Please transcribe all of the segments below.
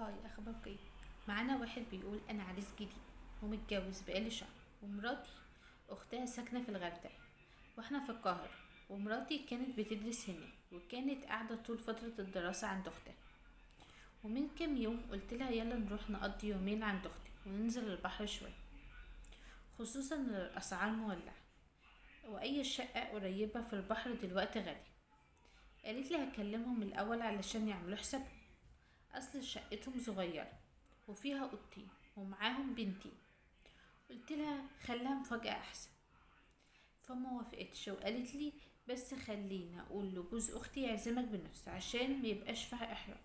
hi، اخباركم ايه؟ معانا واحد بيقول انا عريس جديد ومتجوز بقالي شهر، ومراتي اختها ساكنة في الغردقه واحنا في القاهره، ومراتي كانت بتدرس هناك وكانت قاعدة طول فترة الدراسة عند اختها. ومن كام يوم قلت لها يلا نروح نقضي يومين عند اختي وننزل البحر شوية، خصوصا ان الاسعار مولعه واي شقه قريبه في البحر دلوقتي غالية. قالت لي هكلمهم الاول علشان يعملوا حسابهم، اصل شقتهم صغيرة وفيها اوضتين ومعاهم بنتين. قلت لها خليها مفاجاة احسن، فما وافقتش وقالت لي بس خلينا اقول لجوز اختي يعزمك بنفسه عشان ما يبقاش فيها احراج،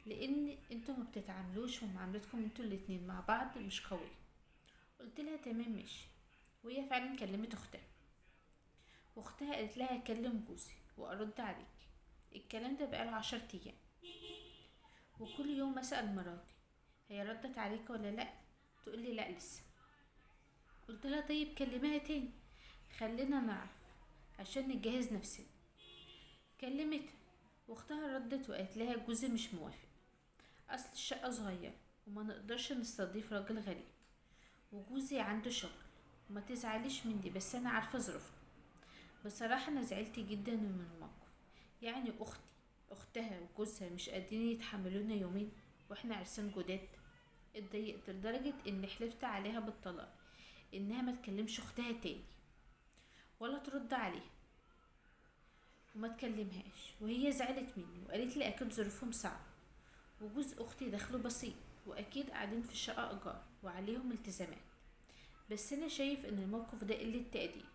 لان انتوا ما بتتعاملوش ومعاملتكم انتوا الاتنين مع بعض مش قوية. قلت لها تمام ماشي، وهي فعلا كلمت اختها، واختها قالت لها هكلم جوزي وارد عليك. الكلام ده بقاله 10 ايام، وكل يوم اسال مراتي هي ردت عليك ولا لا، تقول لي لا لسه. قلت لها طيب كلميها تاني خلينا نعرف عشان نجهز نفسنا. كلمتها واختها ردت وقالت لها جوزي مش موافق، اصل الشقة صغيرة وما نقدرش نستضيف راجل غريب، وجوزي عنده شغل، وما تزعليش مني بس انا عارفه ظروفنا. بصراحة انا زعلت جدا من الموقف، يعني اختها وجوزها مش قادرين يتحملونا يومين واحنا عرسان جداد. اتضايقت لدرجة ان حلفت عليها بالطلاق انها ما تكلمش اختها تاني ولا ترد عليها وما تكلمهاش، وهي زعلت مني وقالت لي اكيد ظروفهم صعبة وجوز اختي دخله بسيط واكيد قاعدين في الشقة ايجار وعليهم التزامات، بس انا شايف ان الموقف ده قلة تقدير.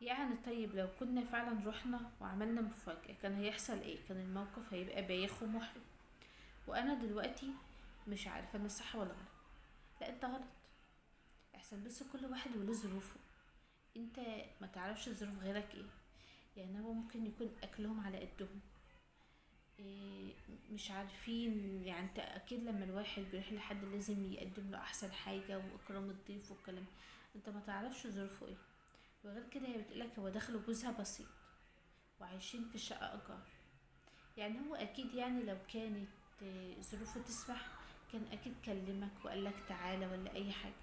يعني طيب لو كنا فعلا رحنا وعملنا مفاجأة كان هيحصل ايه؟ كان الموقف هيبقى بايخ ومحرج. وانا دلوقتي مش عارفة انا صح ولا غلط. لا انت غلط احسن، بس كل واحد وله ظروفه، انت ما تعرفش ظروف غيرك ايه. يعني هو ممكن يكون اكلهم على قدهم، إيه مش عارفين. يعني انت اكيد لما الواحد بيروح لحد لازم يقدم له احسن حاجة واكرام الضيف والكلام، انت ما تعرفش ظروفه ايه. وغير كده هي بتقولك هو دخل جوزها بسيط وعايشين في شقة ايجار، يعني هو اكيد يعني لو كانت ظروفه تسمح كان اكيد كلمك وقالك تعالى ولا اي حاجة.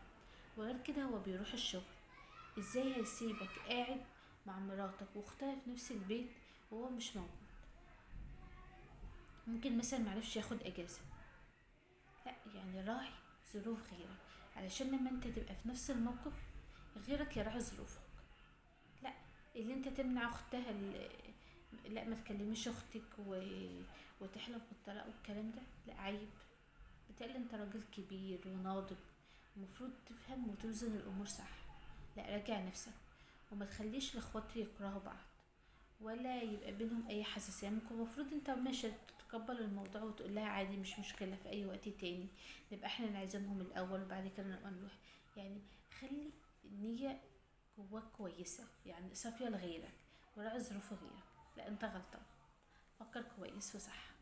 وغير كده هو بيروح الشغل، ازاي هيسيبك قاعد مع مراتك واختها في نفس البيت وهو مش موجود؟ ممكن مثلا معرفش ياخد اجازة. لا يعني راعي ظروف غيرك، علشان لما انت تبقى في نفس الموقف غيرك يراعي ظروفك. لا اللي انت تمنع اختها لا ما تكلميش اختك وتحلف بالطلاق والكلام ده، لا عيب. بالتالي انت راجل كبير وناضج، المفروض تفهم وتوزن الامور صح. لا راجع نفسك وما تخليش الاخوات يكرهوا بعض ولا يبقى بينهم اي حساسية. ممكن المفروض انت ماشي تتقبل الموضوع وتقول لها عادي مش مشكلة، في اي وقت تاني نبقى احنا نعزمهم الاول وبعد كده نبقى نروح. يعني خلي النية جواك كويسة، يعني صافية لغيرك وراعي ظروف غيرك. لا انت غلطان، فكر كويس وصح.